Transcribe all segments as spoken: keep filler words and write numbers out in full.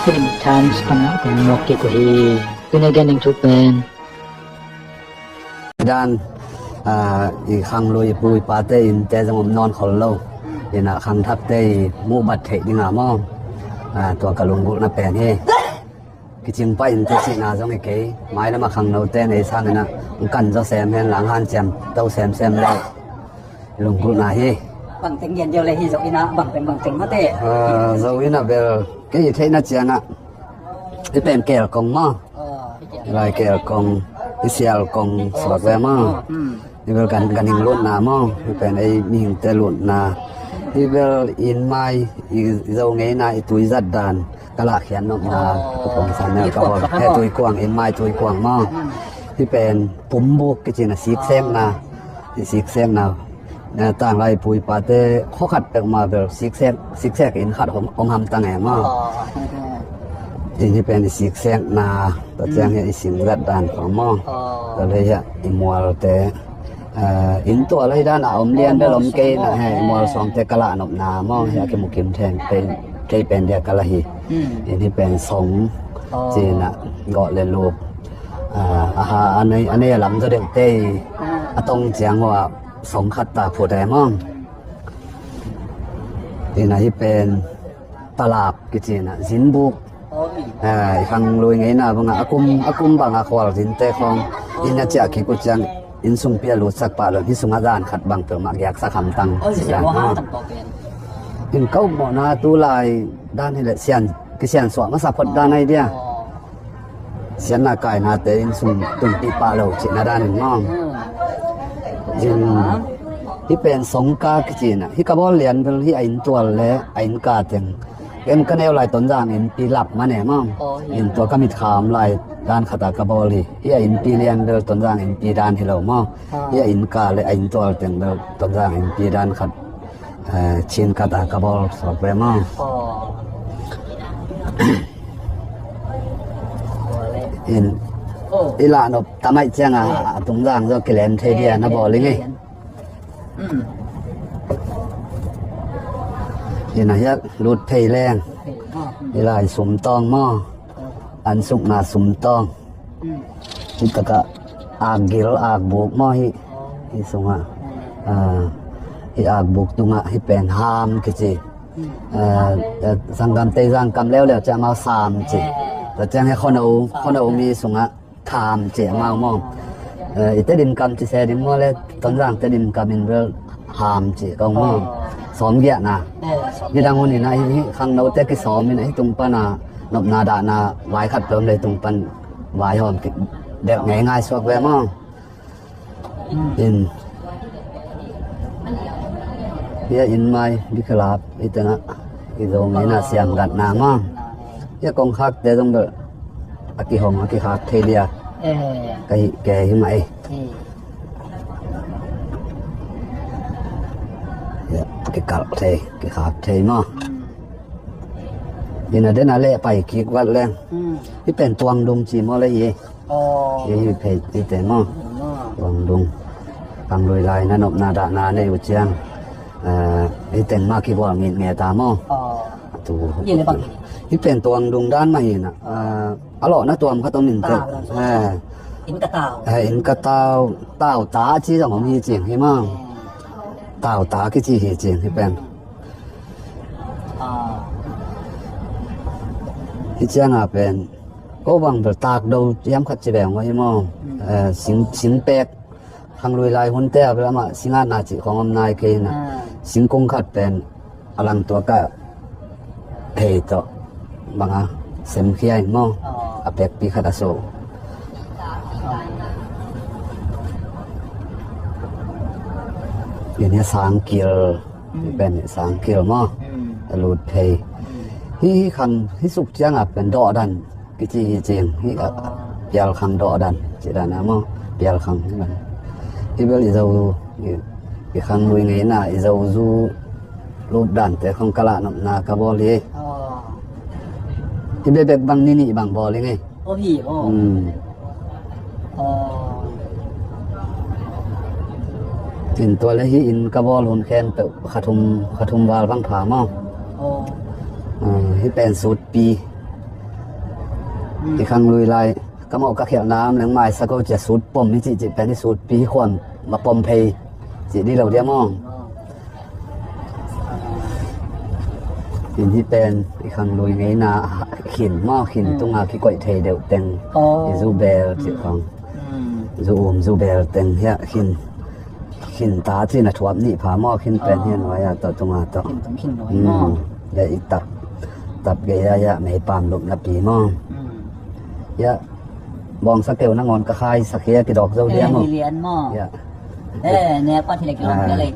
Times pana kong muak kik uh hi. Tuni gen ding thu pen dan, ah, i khanglui i pu i pate innte zong om nawn khol lo. Innah khangthakte i muh bat theih dingah maw, ah, tua ka lunggulhna pen hi. Kicing pah innte cihna zong hi kei. Mailam a khangnote nei sanginah kan zaw sem hen lang hanciam to semsem lo. Lunggulhna hi. Bangteng gen deuh le hi Zo innah bangteng bangteng mate. Ah, Zo innah bel kei i theihna ciangah i pen kel kong maw. Lai kel kong, i sial kong suak ve maw. I bel gan, ganhing lutna maw. I pen ei mihingte lutna. I bel inn mai, i Zo ngeina, i tui zat dan ka lahkhiat nopna. Ka pawngsan nel ka bawl he, tui kuang, inn mai tui kuang maw. I pen pumbuk kicina siksekna. I siksekna. Tanglai pu i pate khua khat peuhmah bel siksek, siksek inn khat om, om hamtang e maw. Inn hi pen i siksekna, tua ciang hi i sing zat dan khong maw. Tua lei hi a i mualte, ah, inn tual hi dan a om lian bel om kei na he, i mual songte ka lah nopna maw, hi a kimukim theng pen, kei pen dia ka lah hi. Inn hi pen song, cina gawh le lup, ah, aha, a nei, a nei a lam zaw deuhte i a tong ciang uh a song khat ta phut e maw. Inn ahi pen talap kicina zinbuk. Ah, i khanglui ngeina banga a kum, a kum banga khual zinte khong inn a ciah kik uh ciang inn sungpi a lutsak pah lo, hi sungah zan khat bang peuhmah giaksak hamtang. Inn ka upmawhna tulai dan hileh sian, kisian suah masa phot dan ahi dia. Siatna kainate inn sung tunpih pah lo cihna danin maw. Zin hi pen songka kicina hi ka bawl lian bel hi a inn tual le a inn ka teng. Ken ka neu lai Tonzang innpi lap mane maw. Inn tua ka mitkham lai dan khata ka bawl hi. Hi a innpi lian bel Tonzang innpi dan hi lo maw. Hi a inn ka le a inn tual teng bel Tonzang innpi dan khat. Eh, Chin kata ka bawl suak ve maw. In i lah nop tamaih cianga a tungzang zaw kilem thei dia na bawl i ngei. In a hiat lut phei leng i lai sumtawng maw. An sukna sumtawng. Hi takah akgil, akbuk maw hi. Hi sungah, ah, hi akbuk tungah hi pen ham kici. Ah, ah, sanggam tei zangkam leuleu ciah amau sam ci. Tua ciang hi khono, khono mi sungah tham ci amau maw. Eh, i Tedim kam ci se ding maw le, Tonzang Tedim kam in bel ham ci kong maw. Sawm giahna. Nidang hun inah hi, hi khangnote kisawm inah hi tung pana nopna dahna vai khat peuh om le tung pan vai hawm ki delh ngeingai suak ve maw. In hia inn mai bikhalap i tengah i zo ngeina siam gatna maw. Hia kongkhakte zong bel a kihong a kikhak thei dia. Ka hih ke hi mah ei. Hia kikalh thei kikhak thei maw. Inn a den a leh pai kik vat leng. Hi pen tuang dung ci maw le hi. Hi hi phei hi te maw. Tuang dung. Kang lui lai na nopna dahna nei uh ciang. Hi teng mah kibual ngit nge ta maw. Hi pen tuang dung dan mah hi na. A lawhna tuam khat om in teh. Inn ka tau, tau ta ci zong om hi cing hi maw. Tau ta kici hi cing hi pen. Hi cianga pen ko bang bel tak do hiam khat ci beng hi maw. Sing, sing pek. Khanglui lai hunte a bel amah singatna cih khong om nai kei na. Singkung khat pen a langtuak ah thei tawh banga semkhia in maw. A pekpi khat a so. Inn hi a sangkil. Hi pen hi sangkil maw. A lut thei. Hi, hi khang hi suk cianga pen dawhdan kici hi cing hi a pial khang dawh dan ci dan a maw. Pial khang hi dan hi bel i zo i, i khanglui ngeina i zo zu lup dante khong ka lah nopna ka bawl hi. Hi bebek bang ni nih bang bawl hi ngei. In tua le hi in ka bawl hun khen peuh khathum, khathum val bang pha maw. Hi pen sutpi. I khanglui lai ka mawh ka khialhna om leng maisak o cia sut pom hi cihcih pen hi sutpi hi khuam ma pom phei cih dih lo dia maw? Khin hi pen i khanglui ngeina khin maw khin tunga kikoih thei deuh teng i zu bel cih khong zu um zu bel teng hiah khin khin ta cin a thuap nih pha maw khin pen hiah nuai ah tawh tunga tawh. Khin tung khin nuai maw? Le i tap tap gei ah hiah meipam lupna pi maw? Hiah bawngsa keu nangawn ka khai sak hiah kidawk zo dia maw? Hi lian maw? Hiah. Eh, ne pat hi le kilawm hi le.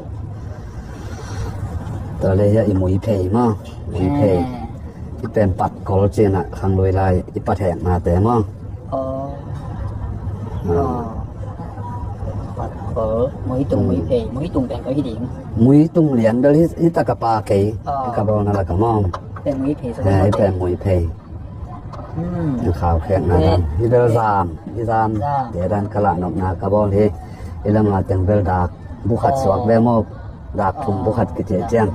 Tua le hiah i mui phei maw? Mui phei. I pen pat kol cin ah khanglui lai i pat heknate maw? Aw. Muitung, muitung, muiphei, muitung pen koi hi ding. Muitung lian bel hi, hi taka pa kei. Ka bawlna laka maw? Pen muiphei. Hi pen muiphei. Khau khekna dan hi bel zam, hi zam. Te dan ka lahnopna ka bawl hi. Hi lama teng bel dak bukhat suak ve maw? Dak thum bukhat kici ciang.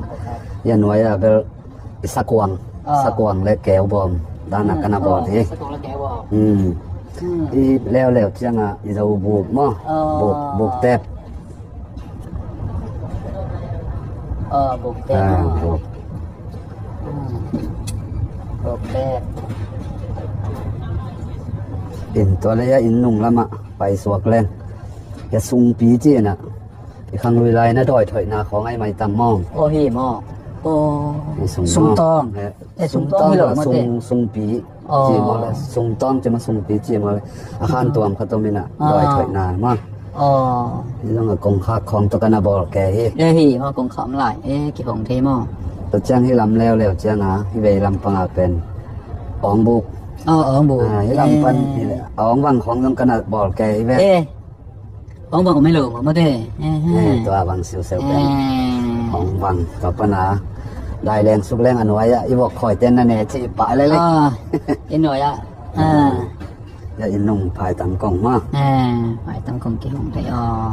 Hi a nuai a bel i sakuang, sakuang le keu bawm dana ka na bawl hi. I leuleu cianga i zo buk maw? Buk, buk tep. Buk tep. Buk tep. In tua le a inn nung lama pai suak leng. Ka sungpi cina. I khanglui lai na dawi thoihna khawng ai mai tam maw? Aw hi maw? Aw. Sungtawng. Sungtawng hi lo maw te? Sungpi ci maw le? Sungtawng ci maw sungpi ci maw le? A khan tuam khat om ina dawi thoihna maw? Aw. Hi zong a kongkhak khawng tawh ka na bawl ke hi. E hi maw kongkhak om lai e kihong thei maw? Tua ciang hi lam leuleu cianga hi vei lam panga pen awng buk. Aw awng buk. Hi lam pan awng vang khawng zong ka na bawl ke hi ve. Hong bang om hi lo maw te? Tua bang siuseu pen hong bang tua pana dai leng suk leng a nuai ah i vok khoi ten na ne ci i pah lele. I nuai ah. Ya i nung phai tang kong ma. Phai tang kong ki hong thei aw.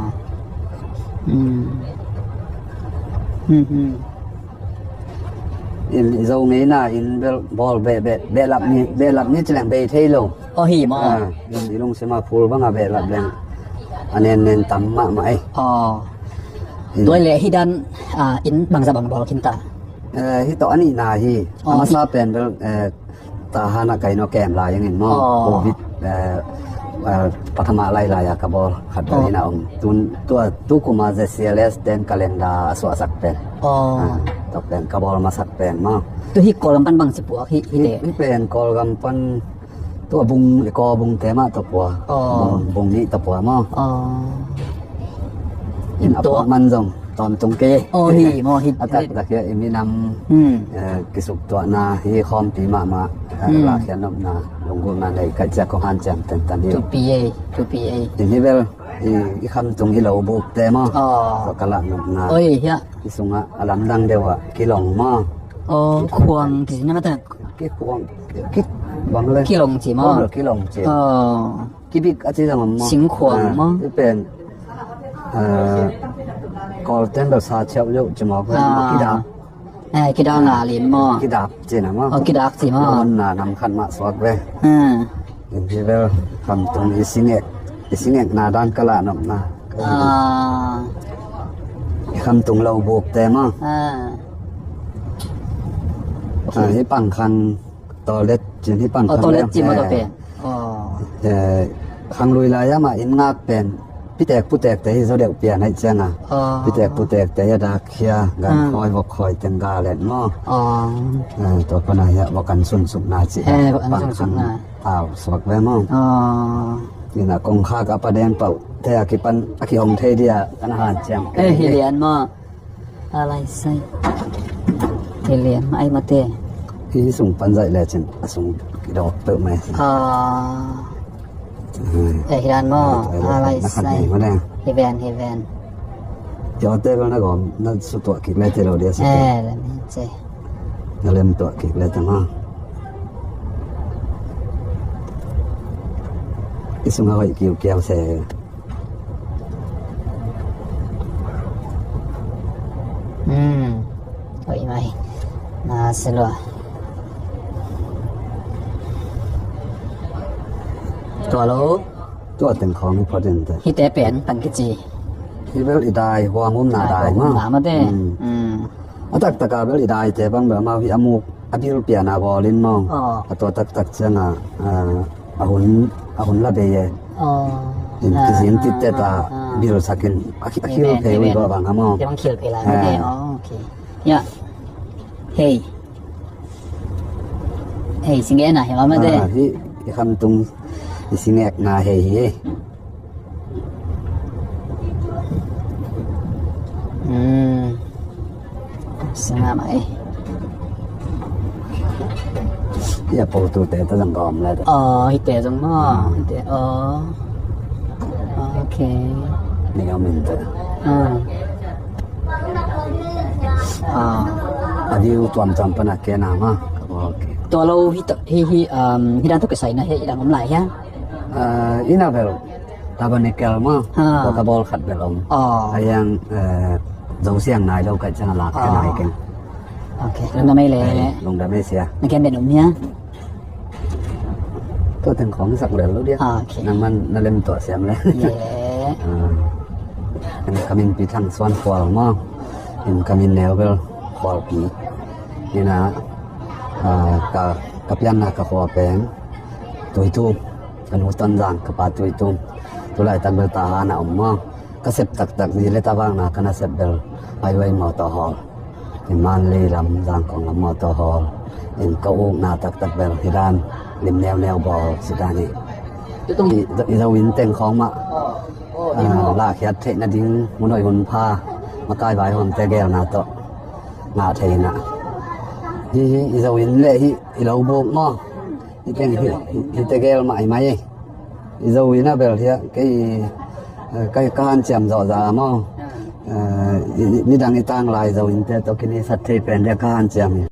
In i zo ngeina in bel bawl be be behlap ni behlap ni ci leng bei thei lo. Aw hi maw? In i lungsima phul banga behlap leng a nen nen tam mahmah ei. Aw. Tuai le hi dan in bangza bang bawl khin ta. Hi tawh a nihna hi. A masa pen bel Tahan a kaino kem lai angin maw? Covid pathama lailai a ka bawl khat bel ina om. Tua tukuma Z C L S ten calendar a suahsak pen. Tua pen ka bawl masak pen maw? Tu hi Kawlgam pan bang ci puak hi hi te. Hi pen Kawlgam pan tua bung i kaw bung te mah tua pua. Bung nih tua pua maw? In a puak man zong. Tawntung kei. Aw hi maw hi. A taktak hiah i minam kisuktuahna hi khawmpi mahmah. Lakhia nopna lunggulhna nei kaih ciah kong hanciam tentan hi. Thupi ei, thupi ei. Hi bel i khamtung i lo bukte maw? Ka lah nopna. Oi hiah. I sungah a lamdang deuh ah kilong maw? Aw khuang kisina mata. Kikhuang kibang le. Kilong ci maw? Kilong ci. Kibik a ci zong om maw? Singkhuang maw? I pen Kawlten bel sa ciauh yoh ci maw? Kidap. Kidap nga lim maw? Kidap ci na maw? Kidap ci maw? Honna nam khat mah suak ve. In hi bel khamtung i singek i singekna dan ka lah nopna. I khamtung lo bukte maw? Hi pangkhang Toilet cin hi pan. Aw, toilet cin maw tua pen. Khanglui lai amah inn ngak pen pitek putekte hi zaw deuh pian aih cianga. Pitek putekte hi a dak khia gan khawi vok khawi teng ga let maw? Tua pana hi a vok an sunsukna ci a pang khang tau suak ve maw? Ina kongkhak a pa den pauh te a kipan a kihong thei dia kan han ciang. Hi lian maw? A lai sai. Hi lian ai mate. Hi sung pan zai le cin a sung kidok peuh mai. A. Eh hi dan mo. A lai sai. Hi ven hi ven. Yo te bel na gom na su tuah kik le te lo dia su. Eh le mi ce. Na lem tuah kik le te ma. Hi sung a hoi kiu kiau se. Hmm. Oi mai. Na selua. Tua lo. Tua teng khawng hi phot in teh. Hihte pen pan kici. Hi bel i dai, huang umna dai, huang umna mah. Mah te. Hmm. Hmm. A taktak a bel i daite bang bel amau hi a muk a bil pian a bawl in maw. Oh. A tua taktak ciang a, a, a hun, a hun la bei e. Oh. In kizin tittet a bil sak in a khi-, a khil phei uh bang a maw. Te bang khil phei lai mah te. Oh, okay. Ya. Hei. Hei, singekna hi mah te. Ah, hi, i khamtung, i singekna hei hi. Hmm. Singekna mah, eh. Hi a po tute ta zang ka om le ta. Oh, hihte zang mah. Hmm. Hihte, oh. Okay. Ni ka min ta. Ah. Ah. A view tuamtuam pan a kena mah. Okay. Tua lo hi ta, hi, hi, um, hi dan tawh kisai na hi, i dang om lai hia? Ah, inn a bel Tabernacle mah. Ha. Tua ka bawl khat bel om. Oh. A yang, eh, zo siang nai lo ka ciang a lak ka nai keng. Okay. Lungdam ei le. Eh, lungdam ei sia. Na gen beh om hia? Tua teng khawng sak lel lo dia. Ah, okay. Nangman na lem tuah siam le. Yeah. Ah. Ka min Pi Thang Suan Khual maw. In ka min neu bel Khualpi. Ina, ah, ka, ka pianna ka khua pen Tuitum. Ka nu Tonzang, ka pa Tuitum. Tulaitak bel Tahan a om maw. Ka sep taktak zi le tavakna ka nasep bel Highway Motor Hall. Hi Manlei lam, Zangkong lam Motor Hall. In ka ukna taktak bel hi dan lim neuneu bawl si dan hi. I, i Zo inn teng khawng mah. Ah, lahkhiat theih nading mun hoih hun pha makai vaihawmte geelna tawh ngah thei na. Hi, hi, i Zo inn le hi i lo buk maw. Hi teng hi, hi, hihte gel mah hi mai. I Zo inn a bel hi a, kei, eh, kei ka hanciam zawh za maw. Eh, i, i, nidang i tang lai Zo innte tawh kini sat thei pen dia ka hanciam hi.